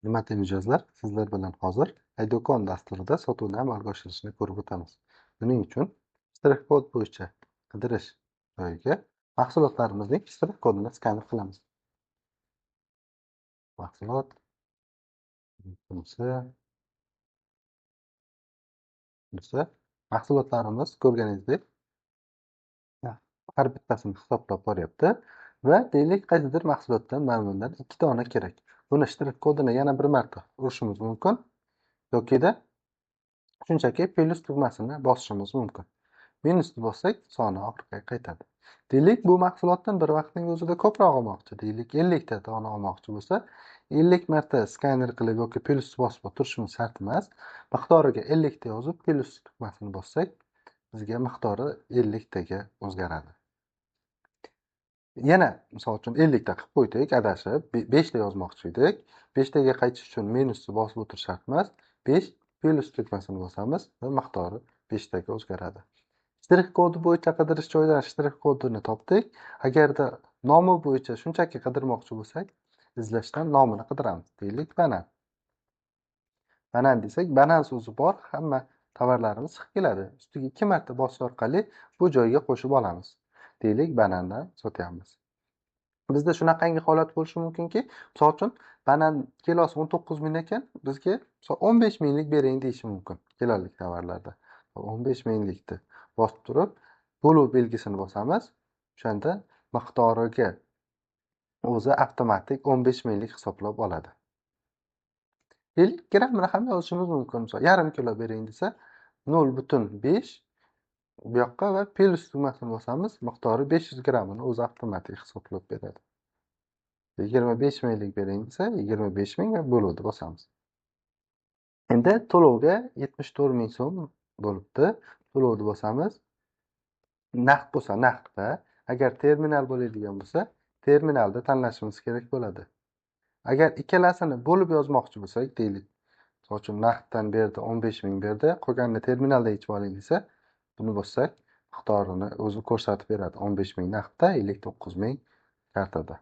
Hurmatli mijozlar, sizlar bilan hozir iDo'kon dasturida sotuvni amalga oshirishni ko'rib o'tamiz. Buning uchun shtrix kod bo'yicha qidirish joyiga mahsulotlarimizning shtrix kodini skaner qilamiz. Mahsulot bunisi mahsulotlarimiz ko'rganingizdek har bittasini hisoblab boryapti va deylik qaysidir mahsulotdan mana bundan 2 dona kerak. Buni shtrix kodini yana bir marta urishimiz mumkin yokida shunchaki plus tugmasini bosishimiz mumkin. Minusni bossak soni orqaga qaytadi. Deylik bu mahsulotdan bir vaqtning o'zida ko'proq olmoqchi, deylik 50 ta dona olmoqchi bo'lsa, 50 marta skaner qilib yoki plus bosib o'tirishimiz shart emas. Miqdoriga 50 ta yozib plus tugmasini bossak, bizga miqdori 50 taga o'zgaradi. Yana misol uchun 50 ta qilib qo'ydik, adashib 5 ta yozmoqchi edik. 5 taga qaytish uchun minusni bosib o'tirish shart emas. 5 plus tugmasini bosamiz va miqdori 5 taga o'zgaradi. Shtrix kodi bo'yicha qidirish joyidan shtrix kodini topdik. Agarda nomi bo'yicha shunchaki qidirmoqchi bo'lsak, izlashdan nomini qidiramiz. Deylik banan. Banan desak, banan so'zi bor, hamma tovarlarimiz chiqib keladi. Ustiga 2 marta bosish orqali bu joyga qo'shib olamiz. Deylik banandan sotyapmiz. Bizda shunaqangi holat bo'lishi mumkinki, misol uchun banan kilosi 19 ming ekan, bizga 15 minglik bering deyishi mumkin kilolik tovarlarda. 15 minglikni bosib turib, bo'luv belgisini bosamiz. O'shanda miqdoriga o'zi avtomatik 15 minglik hisoblab oladi. Deylik grammini ham yozishimiz mumkin. Misol yarim kilo bering desa, 0.5 bu yoqqa va plus tugmasini bosamiz, miqdori 500 grammini o'zi avtomatik hisoblab beradi. 25 minglik bering desa, 25 ming va bo'luvni bosamiz. Endi to'lovga 74 ming so'm bo'libdi. To'lovni bosamiz. Naqd bo'lsa naqdda, agar terminal bo'ladigan bo'lsa, terminalda tanlashimiz kerak bo'ladi. Agar ikkalasini bo'lib yozmoqchi bo'lsak, deylik, misol uchun naqddan berdi 15 ming berdi, qolganini terminalda yechib oling desa, buni bossak, miqdorini o'zi ko'rsatib beradi. 15 ming naqdda, 59 ming kartada.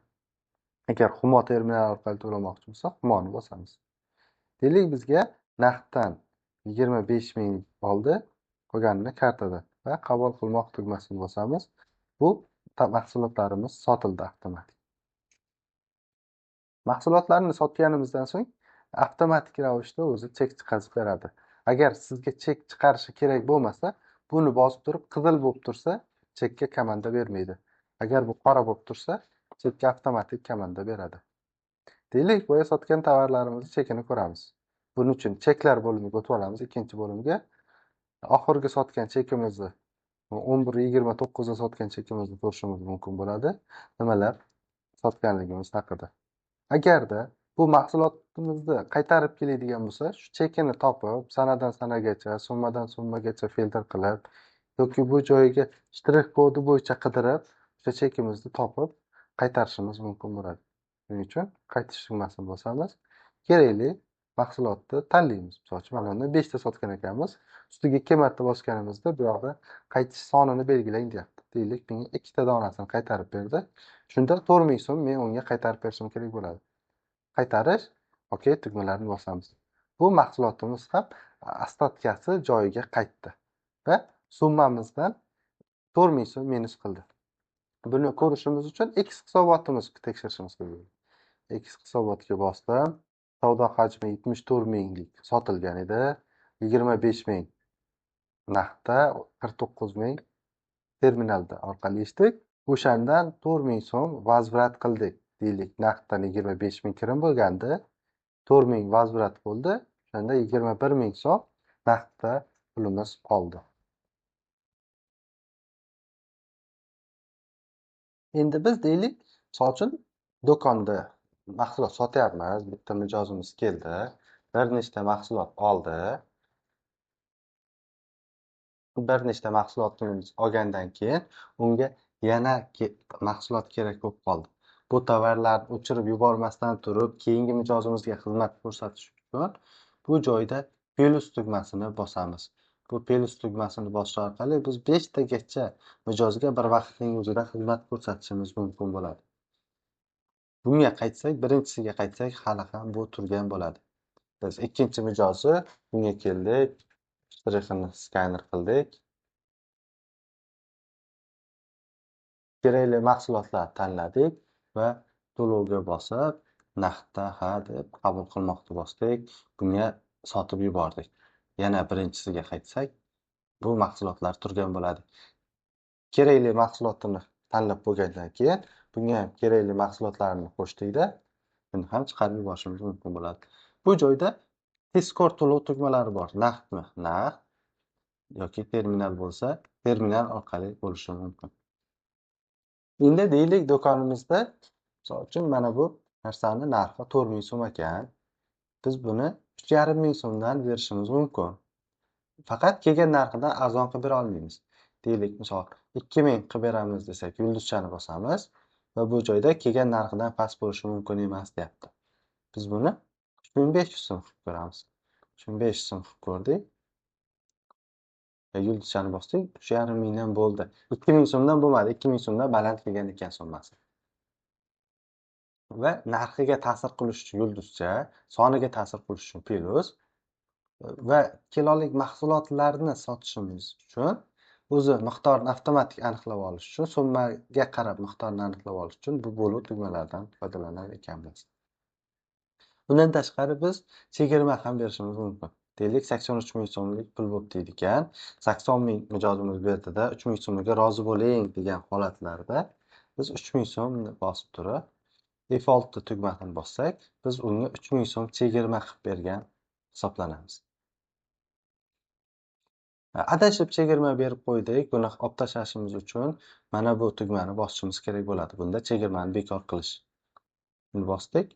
Agar Humo terminal orqali to'lamoqchi bo'lsak, Humoni bosamiz. Deylik bizga naqddan 25 ming oldi, qolganini kartada va qabul qilmoq tugmasini bosamiz. Bu mahsulotlarimiz sotildi avtomatik. Mahsulotlarni sotganimizdan so'ng avtomatik ravishda o'zi chek chiqarib beradi. Agar sizga chek chiqarishi kerak bo'lmasa, buni bosib turib qizil bo'lib tursa, chekka komanda bermaydi. Agar bu qora bo'lib tursa, chekka avtomatik komanda beradi. Deylik, boya sotgan tovarlarimizni chekini ko'ramiz. Buning uchun cheklar bo'limiga o'tib olamiz, ikkinchi bo'limga. Oxirgi sotgan chekimizni 11.29 da sotgan chekimizni ko'rishimiz mumkin bo'ladi. Nimalar sotganligimiz haqida. Agarda bu mahsulotimizni qaytarib keladigan bo'lsa, shu chekini topib, sanadan sanagacha, summadan summagacha filtr qilib yoki bu joyiga shtrix kodi bo'yicha qidirib, o'sha chekimizni topib qaytarishimiz mumkin bo'ladi. Shuning uchun qaytish tugmasini bosamiz. Kerakli mahsulotni tanlaymiz. Misol uchun mana bundan 5 ta sotgan ekanmiz. Ustiga 2 marta bosganimizda bu yoqda qaytish sonini belgilang deyapti. Deylik, menga 2 ta donasini qaytarib berdi. Shunda 4000 so'm men unga qaytarib berishim kerak bo'ladi. Qaytarish, okey tugmalarini bosamiz. Bu mahsulotimiz ham ostatkasi joyiga qaytdi va summamizdan 4000 so'm minus qildi. Buni ko'rishimiz uchun X hisobotimizni tekshirishimiz kerak. X hisobotga bosdim. Savdo hajmi 74 minglik sotilgan edi. 25 ming naqdda, 49 ming terminalda orqali eshitdik. O'shandan 4000 so'm vazvrat qildik. Deylik, naqddan 25 ming kirim bo'lgandi, 4000 ming vazvrat bo'ldi. O'shanda 21 ming so'm naqdda pulimiz qoldi. Endi biz deylik, misol uchun do'konda mahsulot sotyapmiz, bitta mijozimiz keldi, bir nechta mahsulot oldi. Bir nechta mahsulotimiz olgandan keyin unga yana mahsulot kerak bo'lib qoldi. Bu tovarlarni o'chirib yubormasdan turib, keyingi mijozimizga xizmat ko'rsatish uchun bu joyda plus tugmasini bosamiz. Bu plus tugmasini bosish orqali biz 5 tagacha mijozga bir vaqtning o'zida xizmat ko'rsatishimiz mumkin bo'ladi. Bunga qaytsak, birinchisiga qaytsak, hali ham bu turgan bo'ladi. Biz ikkinchi mijozi bunga keldik, shtrixini skaner qildik. Kerakli mahsulotlar tanladik va to'lovga bosib, naqdda ha deb qabul qilmoqni bosdik. Bunga sotib yubordik. Yana birinchisiga qaytsak, bu mahsulotlar turgan bo'ladi. Kerakli mahsulotini tanlab bo'lgandan keyin bunga ham kerakli mahsulotlarni qo'shdikda, buni ham chiqarib yuborishimiz mumkin bo'ladi. Bu joyda tezkor to'lov tugmalari bor. Naqdmi? Naqd yoki terminal bo'lsa, terminal orqali bo'lishi mumkin. Endi deylik do'konimizda, misol uchun mana bu narsani narxi 4000 so'm ekan. Biz buni 3500 so'mdan berishimiz mumkin. Faqat kelgan narxidan arzon qilib bera olmaymiz. Deylik, misol 2000 qilib beramiz desak, yulduzchani bosamiz va bu joyda kelgan narxidan past bo'lishi mumkin emas deyapti. Biz buni 3500 so'm qilib ko'ramiz. 3500 so'm qilib ko'rdik. Yulduzchani bosdik, 3500 dan bo'ldi. 2000 so'mdan bo'lmadi, 2000 so'mdan baland kelgan ekan summasi. Va narxiga ta'sir qilish uchun yulduzcha, soniga ta'sir qilish uchun plus va kilolik mahsulotlarni sotishimiz uchun o'zi miqdorini avtomatik aniqlab olish uchun, summaga qarab miqdorini aniqlab olish uchun bu bo'luv tugmalaridan foydalanar ekanmiz. Bundan tashqari biz chegirma ham berishimiz mumkin. Deylik 83 ming so'mlik pul bo'lib deydi ekan, 80 ming mijozimiz berdida 3 ming so'mga rozi bo'ling degan holatlarda biz 3 ming so'mni bosib turib default tugmasini bossak, biz unga 3 ming so'm chegirma qilib bergan hisoblanamiz. Adashib chegirma berib qo'ydik, buni olib tashlashimiz uchun mana bu tugmani bosishimiz kerak bo'ladi. Bunda chegirmani bekor qilish. Buni bosdik.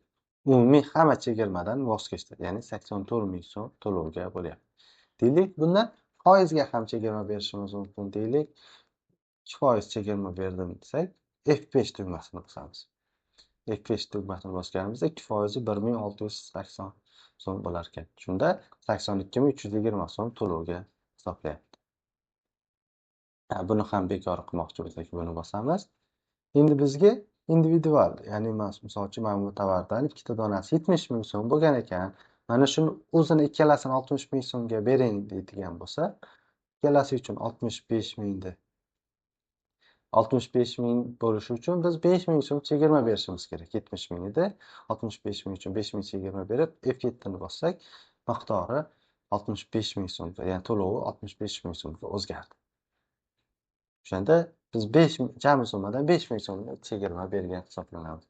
Umumiy hamma chegirmadan voz kechdi. Ya'ni 84 ming so'm to'lovga bo'lyapti. Deylik, bundan foizga ham chegirma berishimiz mumkin. Deylik, 2% chegirma berdim desak, F5 tugmasini bosamiz. F5 tugmasini bosganimizda 2% 1680 so'm bo'lar ekan. Shunda 82320 so'm to'lovga hisoblayapti. Buni ham bekor qilmoqchi bo'lsak, buni bosamiz. Endi bizga individual, ya'ni misol uchun mana bu tovardan ikkita donasi 70 ming so'm bo'lgan ekan. Mana shuni o'zini ikkalasini 60 ming so'mga bering deydigan bo'lsa, ikkalasi uchun 65 mingni 65 ming bo'lishi uchun biz 5 ming so'm chegirma berishimiz kerak. 70 ming edi. 65 ming uchun 5 ming chegirma berib F7 ni bossak, miqdori 65 ming so'mga, ya'ni to'lovi 65 ming so'mga o'zgardi. O'shanda biz 5 jami summadan 5 ming so'mga chegirma bergan hisoblanamiz.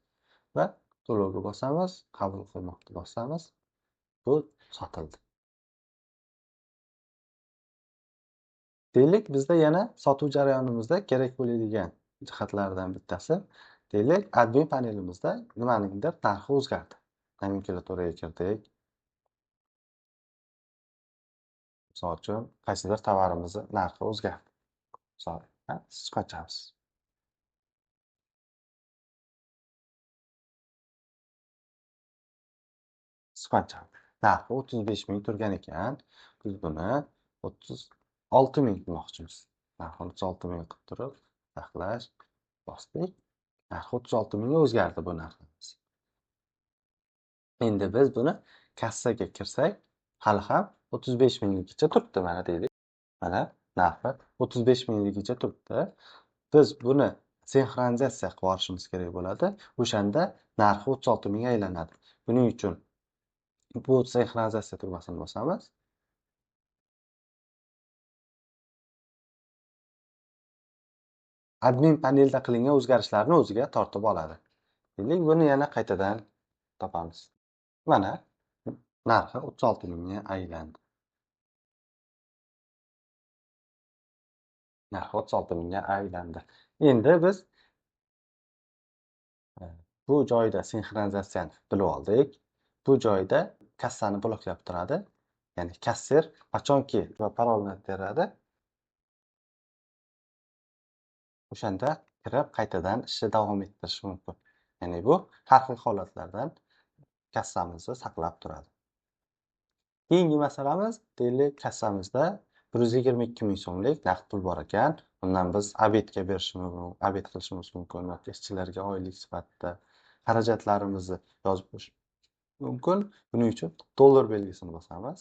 Va to'lovga bosamiz, qabul qilmoqni bosamiz. Bu sotildi. Deylik, bizda yana sotuv jarayonimizda kerak bo'ladigan jihatlardan bittasi, deylik, admin panelimizda nimaningdir narxi o'zgardi. Nomenklaturaga kirdik. Misol uchun, qaysidir tovarimizning narxi o'zgardi. Misol, sichqonchamiz. Sichqoncha narxi 35 ming turgan ekan. Biz buni 36 ming qilmoqchimiz. Narxini 36 ming qilib turib, saqlash bosdik. Narxi 36 mingga o'zgardi bu narximiz. Endi biz buni kassaga kirsak, hali ham 35 mingligicha turibdi mana deylik. Mana narxi 35 mingligicha turibdi. Biz buni sinxronizatsiya qilib olishimiz kerak bo'ladi. O'shanda narxi 36 mingga aylanadi. Buning uchun bu sinxronizatsiya tugmasini bosamiz. Admin panelda qilingan o'zgarishlarni o'ziga tortib oladi. Deylik, buni yana qaytadan topamiz. Mana narxi 36 mingga aylandi. Narxi 36 mingga aylandi. Endi biz bu joyda sinxronizatsiyani bilib oldik. Bu joyda kassani bloklab turadi. Ya'ni kassir qachonki va parolni teradi, o'shanda kirib qaytadan ishni davom ettirish mumkin. Ya'ni bu har xil holatlardan kassamizni saqlab turadi. Keyingi masalamiz, deylik, kassamizda 122 ming so'mlik naqd pul bor ekan. Undan biz obedga berishimiz mumkin, obed qilishimiz mumkin yoki ishchilarga oylik sifatida Xarajatlarimizni yozib qo'yish mumkin. Buning uchun dollar belgisini bosamiz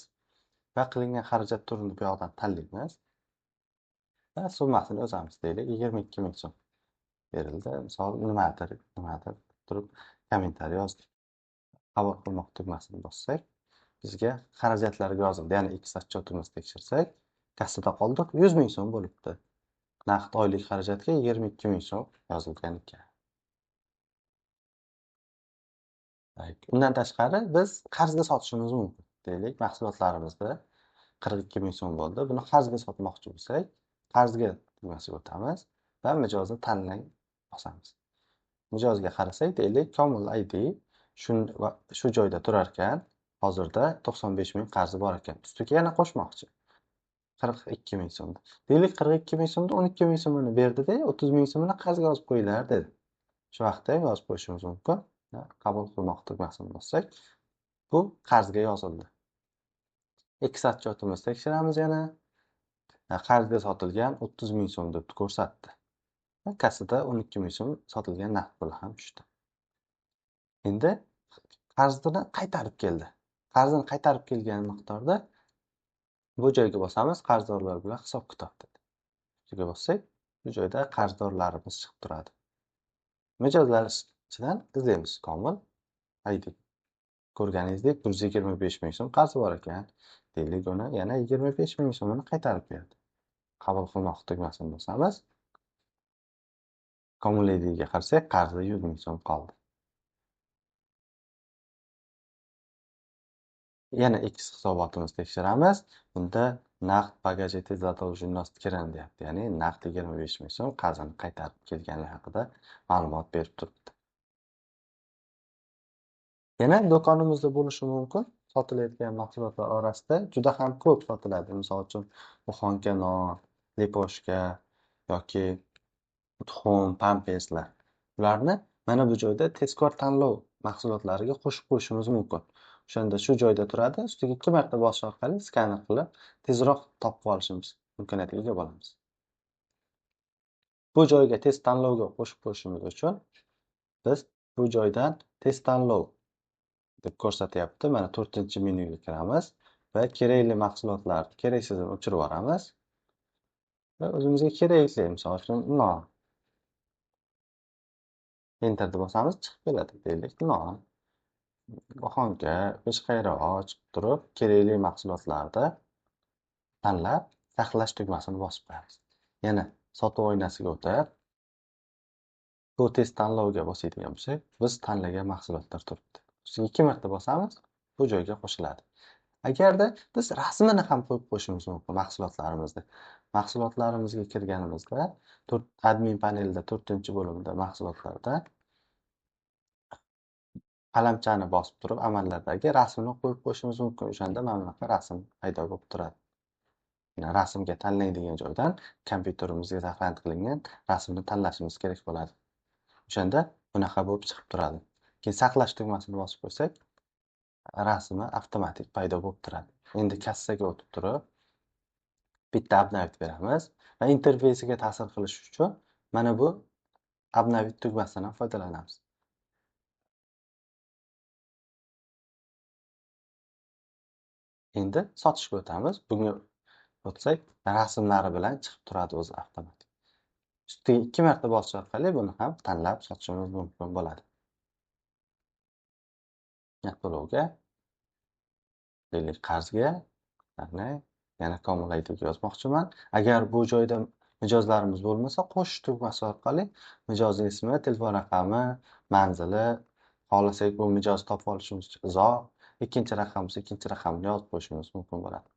va qilingan xarajat turini bu yoqdan tanlaymiz va summasini yozamiz. Deylik 22 ming so'm berildi. Misol nimadir turib kommentariy yozdik. Qabul qilmoq tugmasini bossak, bizga xarajatlarga yozildi. Ya'ni X отчетimizni tekshirsak, kassada qoldiq 100 ming so'm bo'libdi. Naqd oylik xarajatga 22 ming so'm yozilgan ekan. Undan tashqari biz qarzga sotishimiz mumkin. Deylik, mahsulotlarimizda 42 ming so'm bo'ldi. Buni qarzga sotmoqchi bo'lsak, qarzga tugmasiga o'tamiz va mijozni tanlang bosamiz. Mijozga qarasak, deylik, Komil ID shu joyda turar ekan, hozirda 95 ming qarzi bor ekan. Ustiga yana qo'shmoqchi. 42 ming so'mda. Deylik 42 ming so'mda 12 ming so'mini berdi-da, 30 ming so'mini qarzga yozib qo'yinglar dedi. Shu vaqtda ham yozib qo'yishimiz mumkin. Qabul qilmoq tugmasini bossak, bu qarzga yozildi. X отчетimizni tekshiramiz yana. Qarzga sotilgan 30 ming so'm deb ko'rsatdi. Kassada 12 ming so'm sotilgan naqd puli ham tushdi. Endi qarzini qaytarib keldi. Qarzini qaytarib kelgan miqdorda bu joyga bosamiz, qarzdorlar bilan hisob-kitob dedi. Ustiga bossak, bu joyda qarzdorlarimiz chiqib turadi. Mijozlar ichidan izlaymiz Komil ID. Ko'rganingizdek 125 ming so'm qarzi bor ekan. Deylik uni yana 25 ming so'mini qaytarib berdi. Qabul qilmoq tugmasini bosamiz. Komil IDga qarasak, qarzi 100 ming so'm qoldi. Yana X hisobotimizni tekshiramiz. Bunda naqd bagajeti задолженность kirim deyapti. Ya'ni naqd 25 ming so'm qarzini qaytarib kelgani haqida ma'lumot berib turibdi. Yana do'konimizda bo'lishi mumkin. Sotilayotgan mahsulotlar orasida juda ham ko'p sotiladi. Misol uchun, buxonka non, liposhka yoki tuxum, pampeslar. Ularni mana bu joyda tezkor tanlov mahsulotlariga qo'shib qo'yishimiz mumkin. O'shanda shu joyda turadi, ustiga 2 marta bosish orqali skaner qilib tezroq topib olishimiz imkoniyatiga ega bo'lamiz. Bu joyga tez tanlovga qo'shib qo'yishimiz uchun biz bu joydan tez tanlov deb ko'rsatyapti. Mana 4-menyuga kiramiz va kerakli mahsulotlar keraksizini o'chirib yuboramiz va o'zimizga kerakli, misol uchun, non. Enter deb bosamiz, chiqib keladi. Deylik, non, buxonka, peshqayroq chiqib turib, kerakli mahsulotlarni tanlab, saqlash tugmasini bosib qo'yamiz. Yana sotuv oynasiga o'tib, bu tez tanlovga bosadigan bo'lsak, biz tanlagan mahsulotlar turibdi. Ustiga 2 marta bosamiz, bu joyga qo'shiladi. Agarda biz rasmini ham qo'yib qo'yishimiz mumkin mahsulotlarimizni. Mahsulotlarimizga kirganimizda, admin panelida 4-bo'limda mahsulotlarda qalamchani bosib turib, amallardagi rasmni qo'yib qo'yishimiz mumkin. O'shanda mana bunaqa rasm paydo bo'lib turadi. Yani rasmga tanlang degan joydan kompyuterimizga saqlanib qilingan rasmni tanlashimiz kerak bo'ladi. O'shanda bunaqa bo'lib chiqib turadi. Keyin saqlash tugmasini bosib qo'ysak, rasmi avtomatik paydo bo'lib turadi. Endi kassaga o'tib turib, bitta обновить beramiz va interfeysiga ta'sir qilish uchun mana bu обновить tugmasidan foydalanamiz. Endi sotishga o'tamiz. Bunga o'tsak, rasmlari bilan chiqib turadi o'zi avtomatik. Ustiga 2 marta bosish orqali buni ham tanlab sotishimiz mumkin bo'ladi. To'lovga, deylik qarzga, ya'ni yana Komil IDga yozmoqchiman. Agar bu joyda mijozlarimiz bo'lmasa, qo'shish tugmasi orqali mijoz ismi, telefon raqami, manzili, xohlasak bu mijoz topib olishimiz izoh, ikkinchi raqam bo'lsa ikkinchi raqamni yozib qo'yishimiz mumkin bo'ladi.